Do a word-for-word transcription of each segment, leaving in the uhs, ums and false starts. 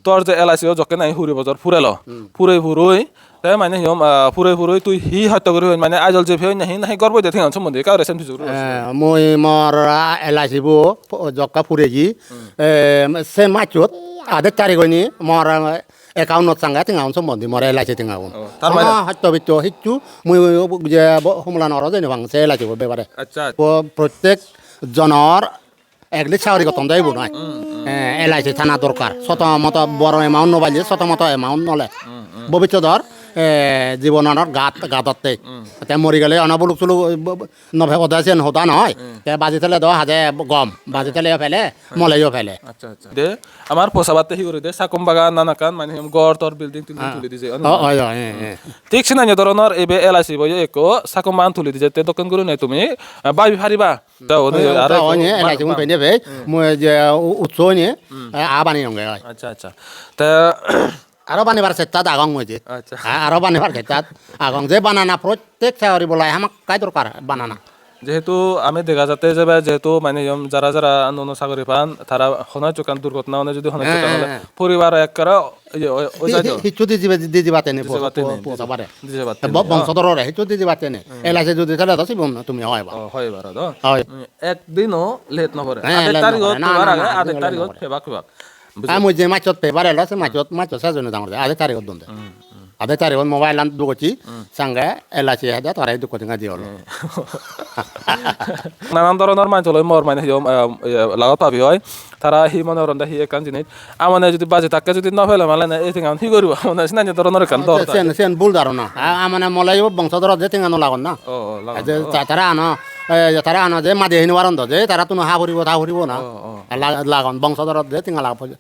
tor je L I C o jokke nahi huri bojor purelo, hmm, purei puroi, te mane hi hom, ah, purei puroi tui hi hosto guri hoi, mane Aizawl je peyoi nahi, nahi gor boi de tengan sombonde ekka guri sen pujor guri. Eh, mui mor, ah, L I C bo po-, jokka pureji, hmm, eh, se majot adek tarik oini mor, ah, account-ot sange tengaun sombonde mor L I C tengaun. Oh, tar mane? Ah, hosto bitto hissu mui je bo-, homolan oro jeni pang se L I C bo bebare. Accha. Bo prottek jonor At least sagori gotton de ibo noi. Hmm, hmm. Eh, L I C thana dorkar. Soto moto boro amount no paile, soto moto amount no le. Hmm, hmm. Bobissodor, eh, jibonor gat, gadotte. Hmm. Te mori gele ono buluk suluk, bo-, bo-, no pebode siyen hoda noi. Hmm. Te baji thele do haje gom. Baji theleyo pele, hmm, moleyo pele. Accha, accha. De, amar posabatte hi guri de, sakom bagan nanakkan, mane hi hom ghor tor building tilding, ah, tuli dije, oh, oi, oi, eh, eh. Thik senanye doronor ibe L I C boyo ekko sakom bagan tuli dije, te dokken gurinei tumi, eh, babi pariba. Te oni, eh, aro te ekko oni, ba-, L I C gun ba-, pende be, hmm, mui je u-, utso oni, hmm, eh, a bani onge oi. Accha, accha. Te aro banibar settat agong mui je. Accha. A-, aro banibar settat agong. Je banana prottek sagori bolai hamakkai dorkar banana. Jehetu ami dega jatte jebe, jehetu mane iyom jara jara nuo nuo sagori pan, tara hono hissu ekkan durgotona one jodi hono hissu ekkan ole, eh, eh, eh, poribar ekkere iye oi, oi jai do. Hi-, hi-, hissu di jibe, di jibatte nei, di jibatte po-, nei, po-, di posa pare. Di jibatte nei, bo-, oh. Bongsodorore hissu di jibatte nei. Hmm. L I C jodi thele do sibun tumi hoi ba. Oh, hoi ba do. Hoi. Hmm, ek dino late no pore. Eh, adek late no tarigot pore. Na, pebar na, age, na, adek late no tarigot pore. Pebak, pebak. Bujhi. Ah, mui je majot pebar elo, se majot, majot sejone dangor de. Adek tarigot don de. Hmm, hmm. Adek tarigot mobile an dugocchi, hmm, sange L I C hede tara dukko tenga di olo. Hmm. Nanan doronor manujoloi mor mane hiyom, eh, eh, lagot pabi oi. Tara hi mone goronde hi ekkan jinis. Amane jodi baji thakke jodi no pele malen ei tengan hi goribo? Amane sinani doronor ekkan dor. Sen, sen bul dharona. A-, amane mole ibo bongsodorot je tenga no lagon na. Oh, oh, lagon. Je na, oh. Ta-, tara ano, eh, tara ano je madi hini waron do, je tara tuno ha puribo, ta puribo na. Oh, oh. La-, lagon bongsodorot je tenga lagon,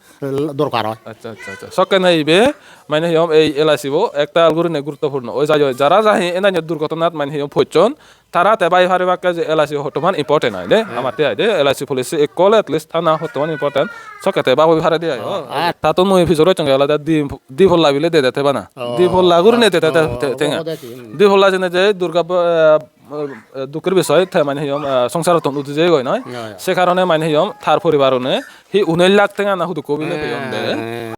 dorkar oi. Accha, accha, accha. Sokke na ibe, mane hiyom ei L I C bo ektal gurine guruttopurno. Oi jai oi, jara jahi enanye durgotonat mane hiyom pocchon, tara te bai paribakke je L I C hottoman important ai de, hmm, amatte ai de, L I C policy ekko ole at least thana hottoman important, sokke te babi pare de ai. Oh, oh. Ar tattun mui pijor gocchonge olode di, di polla bile dede te bana. Oh. Di polla gurine dede te, oh, te, oh, tenga. Oh, dede, hmm. Di polla jene je Durga, eh, eh, dukkur bisoy te mane hiyom, eh, songsarottun udi jeyegoi noi. Ya, ya. Se karone mane hiyom tar poribarune hi unei lakh tenga na hudukko bile peyon de. Hmm.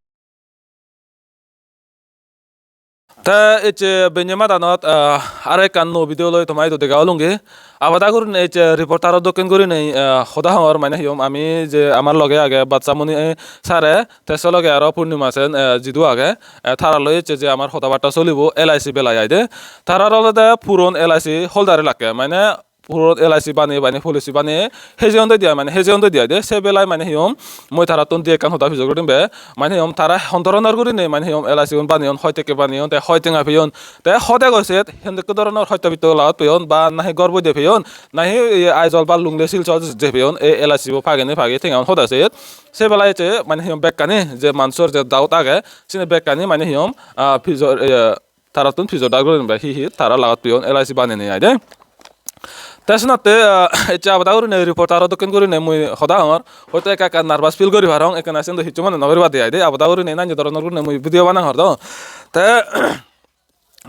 Te ecche benne madanot, ah, aro ekkan nuo video loi toma idu dega olunge. Abada gurinei ecche reportero dokken gurinei, ah, hoda hongor mane hiyom ami je amar loge age Baccha Muni, eh, sare, te se loge aro Purnima Sen, eh, jidu age, eh, tara loi ecche je amar hoda batta solibo L I C belai ai de. Tarar olode puron L I C holder elakke, mane puro L I C baneye, baneye, policy baneye, hejeyon doi diya, mane hejeyon doi diya de, se belai mane hiyom, mui tarattun di ekkan hoda pijor gurim be, mane hiyom, tara hon doronor gurinei, mane hiyom, L I C gun baneyon, hoi tekke baneyon, te hoi tenga peyon, te hode goi set, hendokke doronor hosto bitto lagot peyon, ba nahi gor boi de peyon, nahi, iye, Aizawl ba Lunglei Silchar je peyon, ei L I C bo pagene page tenga un hoda set, se belai ecche, mane hiyom, bekkani, je mansor je doubt age, sini bekkani, mane hiyom, ah, pijor, iye, tarattun pijor dar gurinei be hi hi tara lagot peyon L I C banenei ai de. Te senotte, ah, ecche abada gurinei reportero dokken gurinei mui hoda hongor. Hoito ekka ekka nervous feel guri parong, ekkena siyen do hissu mone no guriba de ai de. Abada gurinei nanjo doronor gurinei mui video banang hor do. Te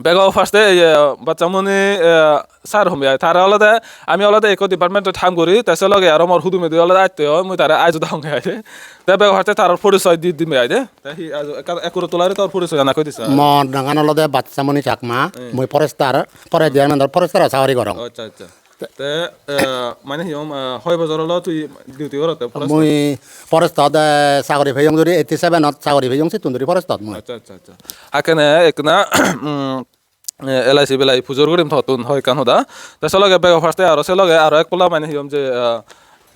bego first-e, iye, Baccha Muni, eh, sir hombe ai. Tara olode, ami olode ekko department-ot ham guri, te se loge aro mor hudumedi olode atto oi, mui tare ajo dangge ai de. Te bego first-e tarar porisoy di dim ai de. Te hi ajo ekka ekuro tulare tor porisoy ana koi disa. Mor nangan olode Baccha Muni Chakma, hmm, mui forester, forest department-or forester-o sagori gorong. Accha, accha. Te, eh, mane hi hom, eh, hoi bojor olo tui duty gorotte forest-ot? Mui forest-ot, eh, sagori peyong juri eighty seven-ot sagori peyong, sittun juri forest-ot mui. Accha, accha, accha. Akkene ekkena, mm, eh, L I C belai pujor gurim tottun hoi ekkan hoda. Te se loge bego first-e aro se loge aro ek polla mane hi hom je, eh,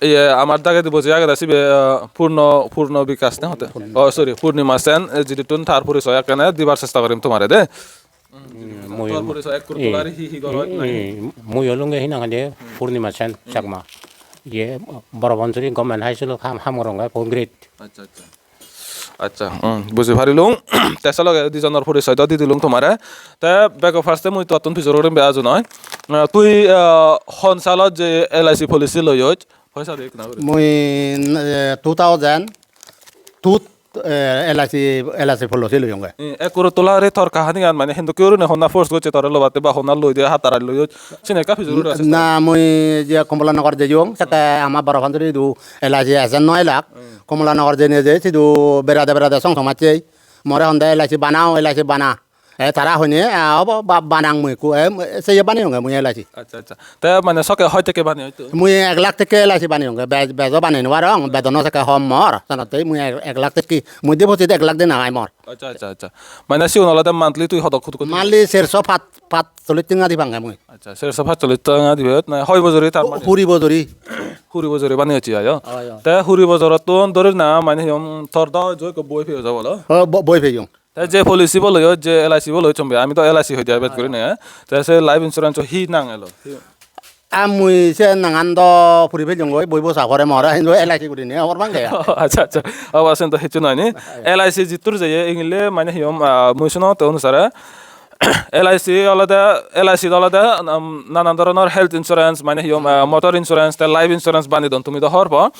iye amar dagedi boji agede sibe, eh, Purno, Purno Bikash ne hote? Purno. Oh, sorry, Purnima Sen, eh, jidittun tar porisoy ekkene dibar chesta gorim tomare de. Hmm, mui, tor porisoy ekkur, eh, tulare hi hi gorot nahi? Eh, mui olunge hinang hoide Purnima Sen Chakma. Ye Boro Bansuri Government High School-ot ham, ham goronge four grade. Accha, accha. Accha, hmm, buji parilung. Te se loge dijonor porisoy do di dilung tomare. Te bego first-e mui tottun pijor gurim be aju noi. Eh, tui, eh, hon salot je L I C policy loyoj, hoi sade ekna guri. Mui, eh, two thousand two-t eh, L I C, L I C policy loyonge. Eh, ek crore tola re tor kahanigan mane hintu keu ne honna force gocche tore lobatte ba honna loi de hatara loi sine ekka pijor ase. Na, mui je Komolanagar jeyong, sekke ama boro panduri du L I C esen noi lakh. Komolanagar jene je sidu berade berade song song macche. More honde L I C banao, L I C bana. E tara hoine, "A, obo ba-, banang mui ekku." E, seye baneyonge mui L I C. Acha, acha. Te mane sokke hoi tekke baneyoi tui? Mui ek lakh tekke L I C baneyonge. Be-, bejo banei no parong, bedono sekke hom mor. Senotte mui ek, ek lakh tekke, mui deposit ek lakh dena ai mor. Acha, acha, acha. Mane sigun olode monthly tui hodok huduk guri? Monthly serso pat, patchollish tenga dibange mui. Acha, serso patchollish tenga dibe, na hoi bojori tar mane? Huri bojori. Huri bojori baneyocchi ayo. Oi, oi. Te huri bojorottun dori na mane hiyom tor do jo ekko boi peyo jabo lo? O, bo-, boi peyong. Te je policy bo loyo, je L I C bo loyo, chombe, ami to L I C hoi dia bej guri ne. Te se life insurance hi nang elo? A mui se nangan do puri pejong goi, boi bosa pore mor, hintu L I C guri ne hobor pang de. Acha, acha. Aba sen to hichu noi ni. L I C jittur jeye ingile mane hiyom, ah, mui suno te onusare. L I C olode, L I C olode, um, nanan doronor health insurance, mane hiyom, ah, motor insurance, te life insurance bani don tumi do hobor po.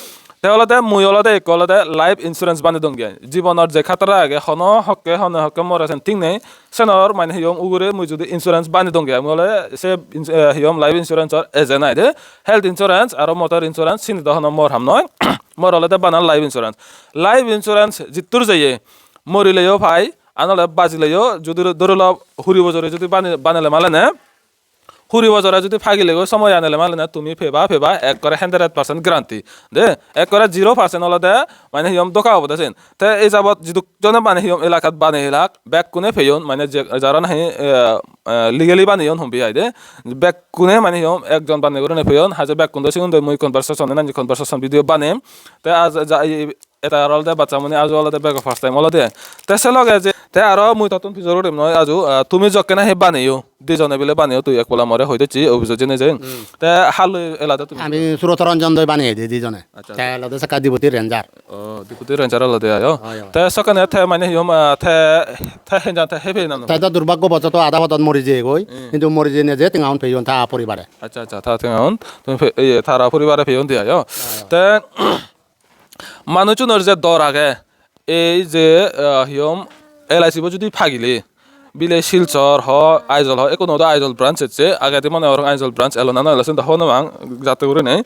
Te olode mui olode ekko olode life insurance bani dong ge. Jibonor je khatara age, hono hokke, hono hokke more sen thik nei. Senor mane hiyom ugure mui judi insurance bani dong ge. Mui ole se ins-, eh, hiyom life insurance or agent ai de. Health insurance aro motor insurance sini do hono mor ham noi. Mor olode bana life insurance. Life insurance jittur jeye morileyo pai, anole bajileyo judi dori lo huri bojore judi bani-, banele malene. Huri bojore judi pagile goi somoy anele malene tumi peba, peba ekkore hundred percent guarantee. De, ekkore zero percent olode mane hiyom doka obode sen. Te ei jabot jiduk jone mane hiyom elakat bane elak, bekkune peyon, mane je jara nahi, eh, eh, legally baneyon hombi ai de. Bekkune mane hiyom ekjon bane gurine peyon, haje bekkun do sigun do mui conversation, enani conversation video banem. Te aja, ja, i, Eta aro olode baccha muni aju olode bego first time olode. Te se loge je, te aro mui tottun pijor gurim noi aju, ah, tumi jokke nahi baneyo, dijone bile baneyo, tui ek pola more hoi decchi, office-ot jeinei je. Hmm. Te halloi elade tumi? Ami Surotoranjon doi baneye di dijone. Acha. Te olode sakka Deputy Ranger. Oh, Deputy Ranger olode ayo. Oi, oi. Te sokkene te mane hiyom, ah, te, te henjan te hebe nang. Te do durbaggo bojoto ada podot mori jeyegoi. Hmm. Hintu mori jeinei je tengaun peyon ta poribare. Acha, acha, ta tengaun. Tumi pe-, iye, tara poribare peyon de ayo. Oi, oi. Te Manuchunor je dor age, ei je, ah, hi hom, L I C bo judi pagile, bile Silchar ho, Aizawl ho, ekkuno do Aizawl branch ecche, agedi mone gorong Aizawl branch elo na no elo, siyen do hobor no pang, jatte gurinei.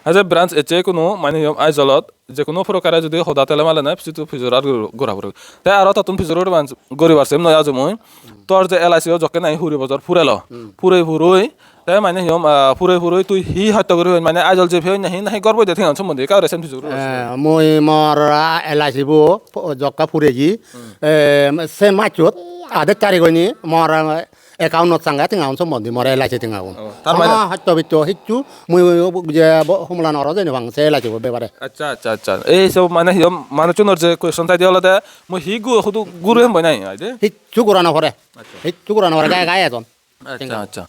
Ei je branch ecche ekkuno, mane hi hom, Aizawlot, je kuno prokare judi hoda tele male nai, situ pijor ar gora puribo. Te aro tottun pijor guribar, guribar sem noi aju mui. Tor je L I C o jokke nahi huri bojor purelo. Hmm. Purei purei, Te mane hi hom, ah, purei purei tui hi hosto guri hoi, mane Aizawl je peyoi nahi, nahi gor boi de tengan sombonde ekka guri sen pijor guri hoi. Eh, mui mor, ah, L I C bo po-, jokka pureyi. Hmm. Eh, se majot adek tarik oini mor, ah, account-ot sanga tengaun sombonde mor L I C tengaun. Oh, tar mane? Hono hosto bitto hissu mui je bo-, homla noro jeni pang se L I C bo bebare. Accha, accha, accha. Ei sob mane hi hom manuchunor je question thai de olode mui hi gu-, hudu guri hem boi nahi ai de? Hissu gora no pore. Accha. Hissu gora no pore, gai gai ejon. Accha, accha.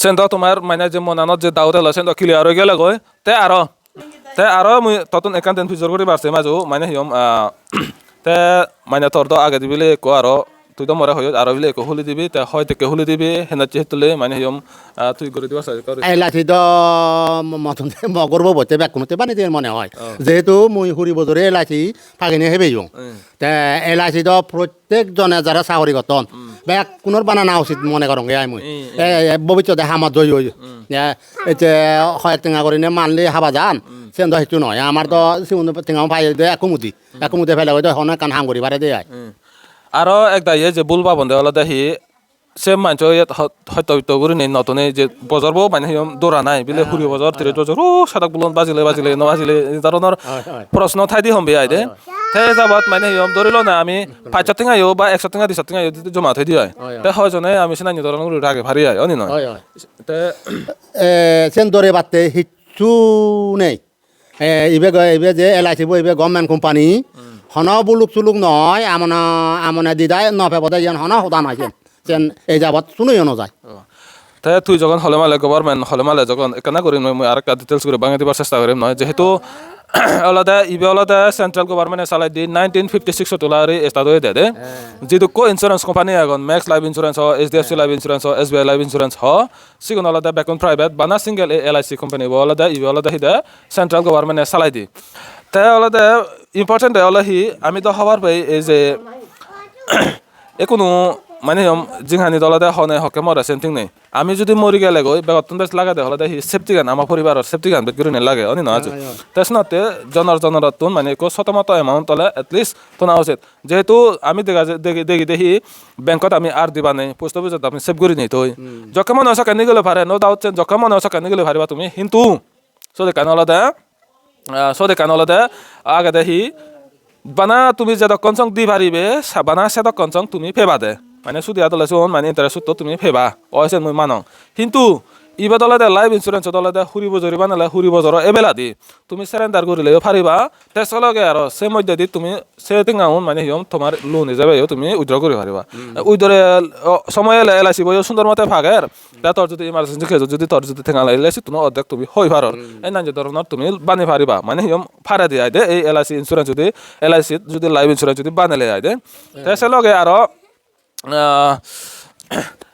Sen do tomar mane je monanot je doubt elo, sen do clear oi gele goi. Te aro, te aro mui tottun ekkan den pijor guribar se maju, mane hi hom, ah, te mane tor do agedi bile ekko aro, tui do more hoyot aro bile ekko huli dibi, te hoi tekke huli dibi, henacche hittole mane hi hom, ah, tui guri dibar sa ekko. L I C do mo-, motun de mo gorbo botte bekkunotte bani diye mone hoi. Oh. Jehetu mui huri bojore L I C pagine hebeyong. Hmm. Te L I C do prot-, Prottek jone jara sagori gotton, hmm, bekkunor banana usit mone gorongge ai mui. Hmm, hmm. E, e, bobissote hamot joi oi. Hmm. E, ecche hoyek tenga gorine manli haba jan, hmm, siyen do hissu noi. Amar do, hmm, sigun tenga pai de ekko mudi. Hmm. Ekko mudi pele goi do hono ekkan ham guri pare de ai. Hmm. Aro ek dagi je bul babonde olode hi, se manjo iyot hot-, hotto bitto gurinei notune je bojor bo mane hi hom dora nai, bile, ah, huri bojor, tiris bojor, o sadak bulon bajile, bajile, no bajile, ei dhoronor, oi, oi, proshno thai di hom be ai de. Oi, oi. Te jabot mane hi hom dhori lo na ami, hmm, pachsho tenga yo ba ekso tenga, disho tenga yo joma thoi di oi. Oi, oi. Te hoi jone ami senani dhoron guri rage pari ai, oni noi? Oi, oi. Te eh, sen dhore batte hissu nei. Eh, ibe go-, ibe je L I C bo ibe government company, hmm, hono buluk suluk noi, amona, amone didai no pebode iyan hono hoda noi siyen. Siyen ei jabot suneyo no jai. Oh. Te tui jogon hole male government, hole male jogon ekkana guri mui, mui arekka details guri bangi dibar chesta gorim noi. Jehetu olode ibe olode central government-e salai di nineteen fifty six-ot tulai start oyede de. Jidukko insurance company agon, Max Life Insurance ho, H D F C Life Insurance ho, S B I Life Insurance ho, sigun olode bekkun private, bana single ei L I C company bo olode, ibe olode hi de central government-e salai di. Te olode important de ole hi, ami do hobor pei ei je ekkunu mane hiyom jinghani do olode hone hokke more sen thik nei. Ami judi mori gele goi begottun bej lagede olode hi safety gan, ama poribaror safety gan bej gurinei lage, oni no aju? Te senotte jonor jonorottun mane ekko soto moto amount ole at least tona ucit. Jehetu ami dega je-, degi, degi de hi bankot ami R D banei, post office-ot ami save gurinei thoi. Jokke mone hoy sokke nigile pare, no doubt sen jokke mone hoy sokke nigile pariba tumi. Hintu sot ekkan olode, ah, sot ekkan olode agede hi, bana tumi jedokkon song di paribe, sa-, bana sedokkon song tumi pebade. Mane sudi adole sigun mane interest-to tumi peba. Oi sen mui manong. Hintu ibet olode life insurance-ot olode huri bojori banele huri bojoro ebeladi tumi surrender gurileyo pariba. Te sologe aro se moddedi tumi se tengaun mane hiyom tomar loan ijebe yo tumi withdraw guri pariba. Withdraw, o, somoy ele L I C bo yo sundor mote pager. Te tor judi emergency case judi tor judi tenga lagile sittun oddek tumi hoi paror. Ei nanye doronor tumi bani pariba. Mane hiyom parede ai de ei L I C insurance judi, L I C judi life insurance judi banele ai de. Te se loge aro, ah,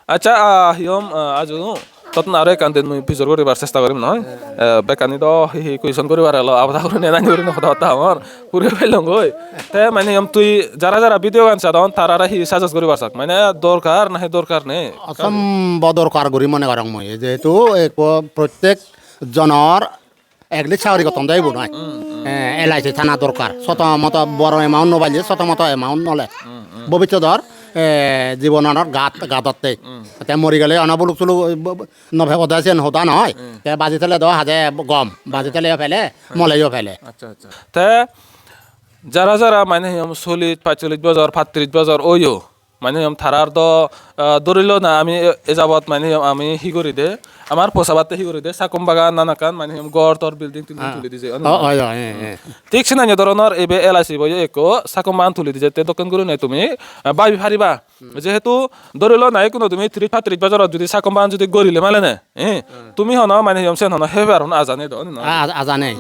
accha, ah, hiyom, ah, aju tottun aro ekkan din mui pijor guribar chesta gorim noi. Eh, bekkani do hi hi question guribar elo, abada gurinei nani gurinei hoda hoda amar puri pelong goi. Te mane hiyom tui jara jara video gan sadon tarare hi suggest guribar sak? Mane dorkar nahi dorkar nei? Osombo dorkar guri mone gorong mui, jehetu ekko prottek jonor at least sagori gotton de ibo noi. Eh, L I C thana dorkar. Soto moto boro amount no palle, soto moto amount nole. Bobissodor, eh, jibonor gat, gadotte. Te mori gele ono buluk suluk, bo-, bo-, no pebode siyen hoda noi. Te baji thele do haje gom, baji theleyo pele, moleyo pele. Accha, accha. Te jara jara mane hiyom sollish, pachchollish bojor, pattrish bojor oyo, mane hiyom tarar do, ah, dhori lo na ami e, e jabot mane hiyom ami hi guri de, amar posabatte hi guri de, sakom bagan nanakkan mane hiyom ghor tor building tilding tuli dije, oi na? Oi, oi, eh, eh. Thik senanye doronor ebe L I C bo yo ekko sakom bagan tuli dije, te dokken gurinei tumi, ah, babi pariba. Jehetu dhori lo na ekkuno tumi trish pattrish bojorot judi sakom bagan judi gorile malene, eh, tumi hono mane hiyom sen hono hebar hono aja nei do, oi na? A-, aja nei.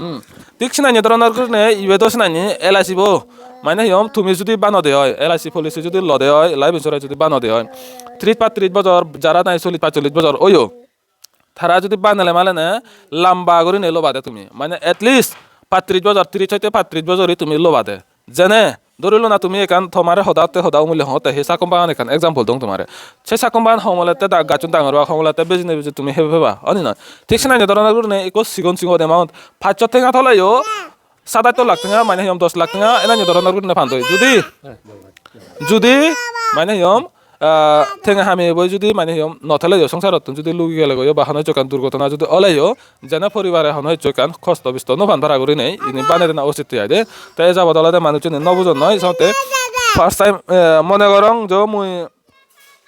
Thik senanye doronor gurinei ibe do senanye L I C bo. Mane hiyom tumi judi banode oi, L I C policy judi lode oi, life insurance judi banode oi, trish pattrish bojor, jara nahi sollish pachchollish bojor oyo, tara judi banele malene lamba gurinei lobade tumi. Mane at least pattrish bojor, trish hoite pattrish bojori tumi lobade. Jene, dhori lo na tumi ekkan tomare hoda otte hoda umile hongotte he sakom bagan ekkan example dong tomare. Se sakom bagan homolette da-, gacchun dangor obak, homolette bejine beje tumi hebe peba, oi ni noi? Thik senanye doronor gurinei ekko sigon sigon amount, pachsho tenga tholeyo, sat atto lakh tenga, mane hiyom dos lakh tenga, enanye doronor gurinei pandoi. Judi, judi, mane hiyom, ah, tenga hameye boi judi mane hiyom no theleyo songsarottun judi lugi gelegoyo ba hono ekkan durgotona judi oleyo, jene poribare hono hissu ekkan kosto bisto no pan para gurinei ini banei dena usit ai de. Te e jabot olode manuchchune no bujon noi, sotte first time, eh, mone gorong jo mui,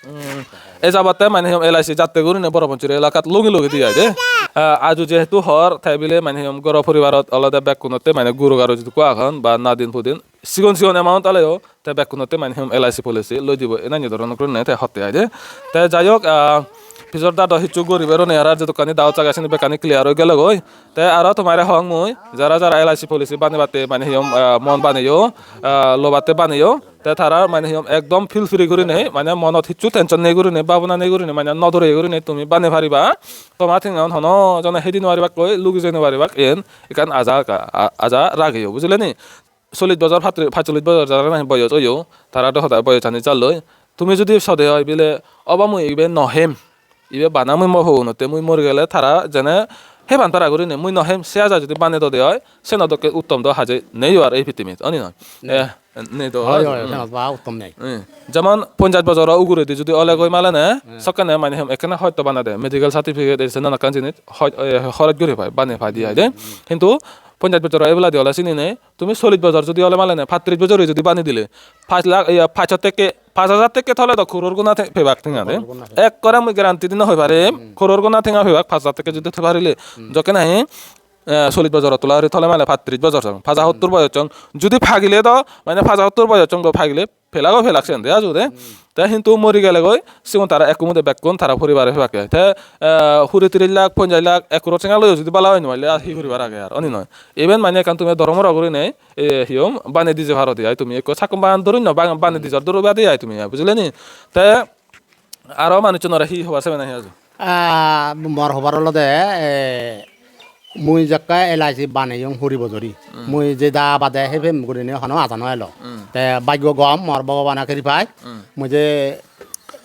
mm, e jabotte mane hiyom L I C jatte gurinei Boro Pansury elakat lungi lungi di ai de. Eh, aju jehetu hor, te bile mane hiyom goro poribarot olode bekkunotte mane guro garo jidukko agon ba nadin pudin, sigon sigon amount oleyo te bekkunotte mane hiyom L I C policy loi dibo, enanye doronor gurinei te hotte ai de. Te jai hok, ah, pijor dado hissu guribar nei, ar ar jodokkani doubt age sini bekkani clear oi gelo goi. Te aro tomare hong mui, jara jara L I C policy banebatte mane hiyom, ah, mon baneyo, ah, lobatte baneyo, te tara mane hiyom ekdom feel free gurinei, mane monot hissu tension nei gurinei, babona nei gurinei, mane no dore gurinei tumi banei pariba. Toma tengaun hono jone hedi no paribak koi, lugi jei no paribak, iyen ekkan aja, a-, aja rageyo, bujileni? Sollish bojor, pattri-, pachchollish bojor jara nahi boyos oyo, tara do hoda boyosani jalloi. Tumi judi sode oi bile, "Obo mui ibe no hem, ibe bana mui mo pogunotte mui mori gele tara jene heban para gurinei mui no hem," se aja judi bane dode oi, seno dokke uttom do haje nei ar ei pittimit, oni noi? Nei. Eh, nei do. Oi, oi, oi, seno ba uttom nei. Eh, jemon ponjash bojoro uguredi judi ole goi malene, sokkene mane hem ekkena hoyto banade, medical certificate, ei se nanakkan jinis hoj-, eh, horoj guri pai, bane pai di ai de. Hintu ponjash bojoro ebeladi ole sini nei, tumi sollish bojor judi ole malene, pattrish bojor judi bani dile, pach lakh, iya, pachsho tekke, pach hajar tekke tole do koror guna te-, pebak tenga de. Koror guna pebak. Ekkore mui guarantee di no hoi parim, koror guna tenga pebak, pach hajar tekke judi te parile. Jokke nahi, eh, chollish bojor tula guri tole male pattris bojor song, paja hottur bojor song. Judi pagile do, mane paja hottur bojor song do pagile, pelak o pelak sen de aju de. Te hintu mori gelegoi, sigun tara ekku mude bekkun tara poribare pebakke. Te, eh, kuri tiris lakh, ponjaj lakh, ek crore tenga loyo judi bala oi no palle, ar hi poribar age ar, oni noi? Iben mane ekkan tumi doromoro gurinei, eh, hi hom, bane dije paro de ai tumi. Ekko sakkon bagan dorun no, bagan bane dijor doro bade ai tumi, ai, bujile ni? Te aro manuchunore hi hobar sebe nahi aju? Ah, mor hobar olode, eh, mui jekke L I C baneyong huri bojori. Hmm. Mui jeda bade he pem gurinei hono aja no elo. Hmm. Te bhagyo gom mor Bhogobano kripai. Hmm. Mui je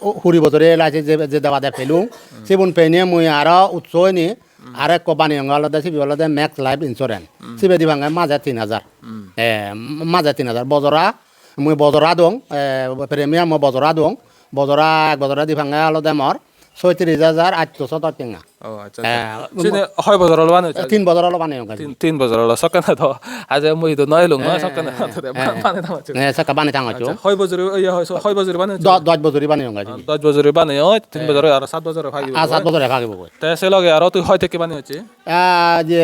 u-, huri bojori L I C je, jeda bade pelung. Hmm. Sibun peinei mui aro utso oinei, hmm, aro ekko baneyonge olode sibe olode Max Life Insurance. Hmm. Sibe dibange maje tin hajar. Hmm. Eh, maje tin hajar. Bojora, mui bojora dong, eh, premium mui bojora dong. Bojora, ek bojore dibange olode mor soitris hajar atto sodok tenga. Oh, accha, accha. Eh, sini hoi bojor olo bane oiche? Tin bojor olo baneyong. Tin, tin bojor olo, sokkene to. Aje mui do noi lung, eh, sokkene. Eh, eh. Bane tang oiche. Eh, sakka bane tang oiche. Accha, hoi bojor, iya, hoi, so, hoi bojor bane oiche? Do-, dosh bojori baneyong. Ah, dosh bojori baneyong, tin bojor aro sat bojor pagi. Ah, sat bojor pagi bo. Te se loge aro tui hoi tekke bane oiche? Ah, je,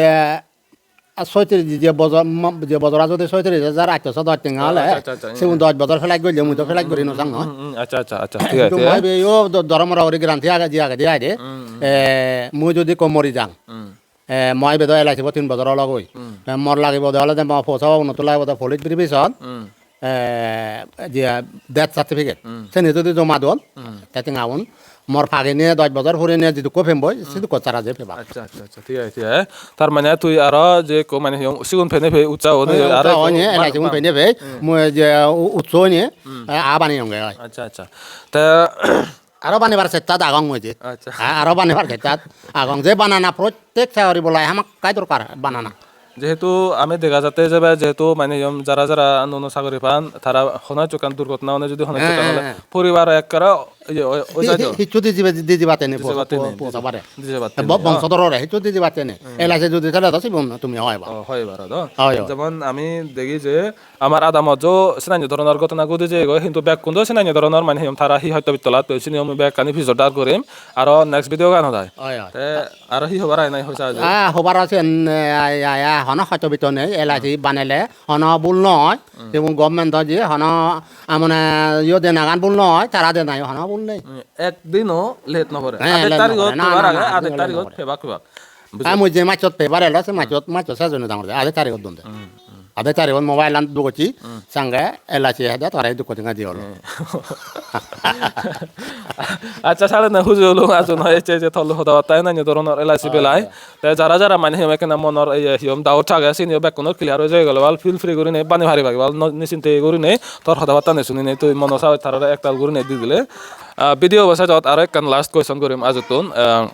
ah, soitris, je bojor, ma-, je bojora jodi soitris hajar atto sodok tenga ole, accha, accha, sigun dosh bojor flight golle, mui to flight gori no sang, no? Hmm, hmm, accha, accha, accha, thik age, thik age. Mui be yo do-, doromoro guri guarantee age, je age, de age de. Hmm, hmm. Eh, mui jodi ekko mori jang. Hmm. Eh, mui be do L I C bo tin bojor ologoi. Hmm. Eh, mor lagibo de olode mo posa uno to lagibo de police revision. Hmm. Eh, je death certificate. Hmm. Seni jodi joma don, hmm, te tengaun mor pagine dosh bojor purine jidukko pemboi, hmm, sidukko tara je pebak. Accha, accha, accha, thik age, thik age. Tar mane tui aro je ekko mane hi hom, sigun pene pei utsaho, eh, aro utsaho ekko oinei, ma-, L I C gun ma-, pene pei, hmm, mui je u-, utso oinei, hmm, eh, a baneyonge oi. Accha, accha. Te aro banebar chestat agong mui je. Accha. A-, aro banebar chestat agong. Je banana prottek sagori bolai hamakkai dorkar banana. Jehetu ami dega jatte jebe, jehetu mane iyom jara jara nuo nuo sagori pan, tara hono hissu ekkan durgotona one jodi hono hissu ekkan ole, eh, eh, eh, poribar ekkere iye oi, oi jai do. Hi-, hi-, hissu di jibe, di jibatte nei, di jibatte po-, nei, po-, di jibatte nei, po-, sabare. Di jibatte nei, bo-, oh. Bongso dorore hissu di jibatte nei. Hmm. L I C jodi thele do sibun tumi hoi paro. Oh, hoi paro do. Hoi, hoi. Jemon ami degi je amar adamot jo senanye doronor ghotona ghodi jeyegoi, hintu bekkun do senanye doronor mane hi hom tara hi hoito bittolat, to sini hom bekkani pijor dar gorim. Aro next video gan hodai. Oi, oi. Te aro hi hobar age nahi hoisa aje? Ah, hobar age sen, eh, ai, ai, ai, hono hoito bitto nei, L I C banele hono bul noi. Hmm. Jemon government-o je hono, ah, mane yo denagan bul noi, tara denayo hono bul nei. Hmm, ek dino late no pore. Eh, adek late no tarigot pore. Na, pebar na, age, na, adek late no tarigot pore. Pebak, pebak. Bujho? Ah, mui je majot pebar elo, se majot, majot sejone dangor de. Adek tarigot don de. Hmm, hmm. Adek tarigot mobile-an dugocchi, hmm, sange L I C hede tara idukko tenga di olo. Hmm. Accha, sale na huju olo, ajo no, ecche je tollo hoda batta enanyo doronor L I C belai. Ah, yeah. Te jara jara mane hi hom ekkena monor, iye, hi hom doubt thage, sini o bekkunor clear oi jai gelo, bal feel free gurinei bani pariba, bal no, nisinte gurinei tor hoda batta ne suninei tui mono sa tarare ektal gurinei di dile. Ah, video bo sejot aro ekkan last question gurim ajottun. Ah,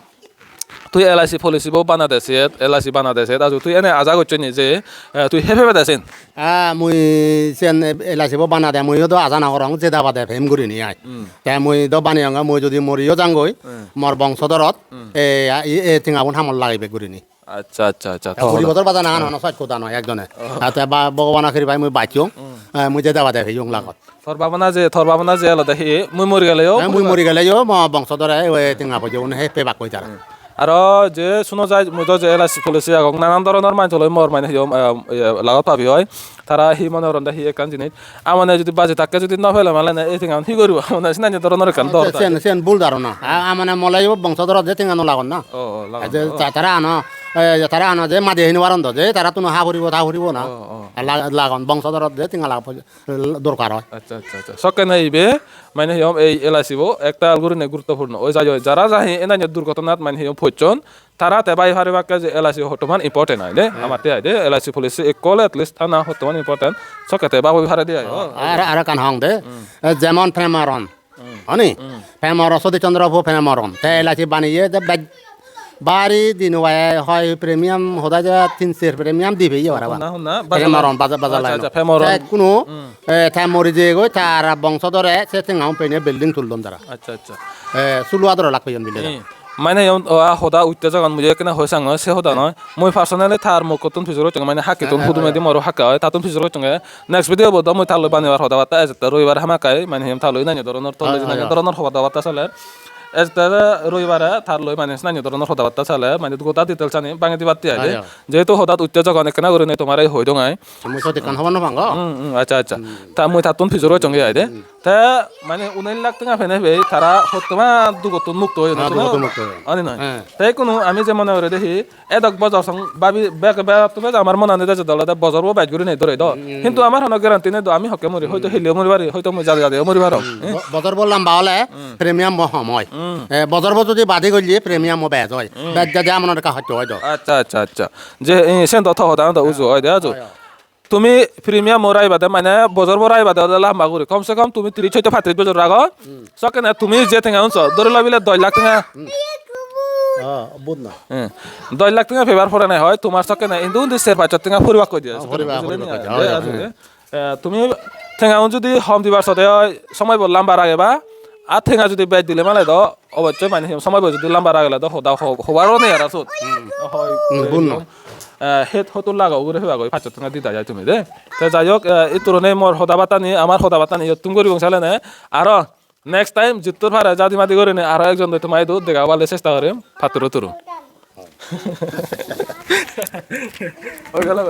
tui L I C policy bo banade siyet, L I C banade siyet, aju tui ene aja gocchon ni je, eh, tui hei pebede sen? Ah, mui sen L I C bo banade mui o do aja nw gorong, jeda bade pem gurinei ai. Hmm. Te mui do baneyonge, mui jodi moriyo jangoi, hmm, mor bongsodorot, hmm, e, e, e tengagun hamot lagibe gurinei. Accha, accha, accha. Te kuri bojor bajana ano, ano sach hoda noi ekjone. Oh. Ate ba Bhogobano kripai mui bachchong. Hmm. Eh, mui jeda bade peyong lagot. Tor babana je, tor babana je olode hi, mui mori geleyo, eh, mui mori geleyo, mo bongsodore, oi, tenga poje un he pebak koi tara. Hmm. Aro je suno jai, mui do je L I C policy agong, nanan doronor manjoloi mor mane hi hom, eh, eh, lagot pabi oi. Tara hi mone goronde hi ekkan jinis. Amone jodi baji thakke jodi no pele male ne, ei tengan hi goribo? Amone sinani doronor ekkan dor. Sen, sen bul dharona. A-, amone mole yo bongsodorot je tenga no lagon na. Oh, oh, lagon. Je ta-, tara ano, eh, tara ano je madi hini waron do, je tara tuno ha puribo, ta puribo na. Oh, oh. La-, lagon, bongsodorot je tenga lago, dorkar oi. Accha, accha, accha. Sokke na ibe, mane hi hom ei L I C bo ektal gurinei guruttopurno. Oi jai oi, jara jahi enanyo durgotonat mane hi hom pocchon, tara te bhabi paribakke je L I C hottoman important ai de, hmm, amatte ai de, L I C policy ekko ole at least ana hottoman important, sokke te bhabi pare de ai. Oh, aro, aro ekkan hong de, hmm, eh, jemon Prem Aron, hmm, honi? Hmm. Prem Aron, Satish Chandra bo Prem Aron, te L I C baniye de bej-, bari dino bai hoi premium hoda je tin ser premium di peye para ba. Honna, honna, Prem Aron baja-, baja line. Accha, accha, Prem Aron. Te kuno, hmm, eh, te mori jeyegoi, tara bongsodore se tenga un pene building tullon tara. Accha, accha. Eh, sulo adoro lak peyon bile. Hmm. Mane yon, o, a, hoda utte jagan mui ekkena hoi sang noi, se hoda noi. Mui personally tar mukkottun pijor gocchonge, mane hakkittun, eh, eh, hudumedi, eh, moro hakka oi, tattun pijor gocchonge. Next video bot do mui tarloi banebar hoda batta ejette, robibar hamakkai, mane hi hom tarloi nanye doronor, toloi, eh, eh, nanye, eh, doronor hoda batta soler. Ejette roibare tar loi mane sinani doronor hoda batta sale mane goda details ani bangi dibatte ai de. Ayo. Jehetu hodat utte jogon ekkena gurinei tomare hoi dong ai. Mui sot ekkan hobor no pang go. Hmm, hmm, accha, accha. Ta mui tattun pijor gocchonge ai de. Te mane unesh lakh tenga pene pei tara hottoman dugottun mukto oyon. Ha, dugottun mukto oyon. Ani noi. He. Te ikkunu ami je mone gori de hi edok bojor song babi bek, bek, bek amar monani de jede olode bojor bo bej gurinei dore do. Hmm. Hintu amar hono guarantee nei do, ami hokke muri, hoito heleyo muri pari, hoito mui jade jadeyo muri parong. Hmm. He? Bo-, bojor bo lamba ole premium bo hom oi. Hmm. Eh, bojor bo jodi badi golle premium bo bej oi. Hmm. Bej jade amar ekka hosto oi do. Accha, accha, accha. Je, eh, sen do to hoda do uju oi de aju. Oi, oi. Tumi premium mo raibade mane bojor bo raibade olode lamba guri. Kom se kom tumi tris hoite pattris bojor rago. Hmm. Sokkene tumi je tenga unso, dhori lo bile dos lakh tenga. Hmm. Oh, bud na. Hmm. Dos lakh tenga pebar pore nei hoi, tomar sokkene indu undi ser pachsot tenga puribak koi diye. Oh, puribak, puribak koi diye. Oi, oi, oi. Eh, tumi tenga un judi hom dibar sode oi, somoy bo lamba rageba, ar tenga judi bej dile male do, obossoi mane hi somoy bo judi lamba ragele do hoda ho-, hobaro nei aro sot. Hmm. Hoi. Hmm, bun no. Eh, het hotul lago ugure peba goi pachsot tenga dida jai tumi de. Te jai hok, eh, itturone mor hoda battani, amar hoda battani iyottun guribong salene. Aro next time jittur pare jadi madi gurinei aro ekjon doi toma idu dega obale chesta gorim. Patturu turu. Oi gelo.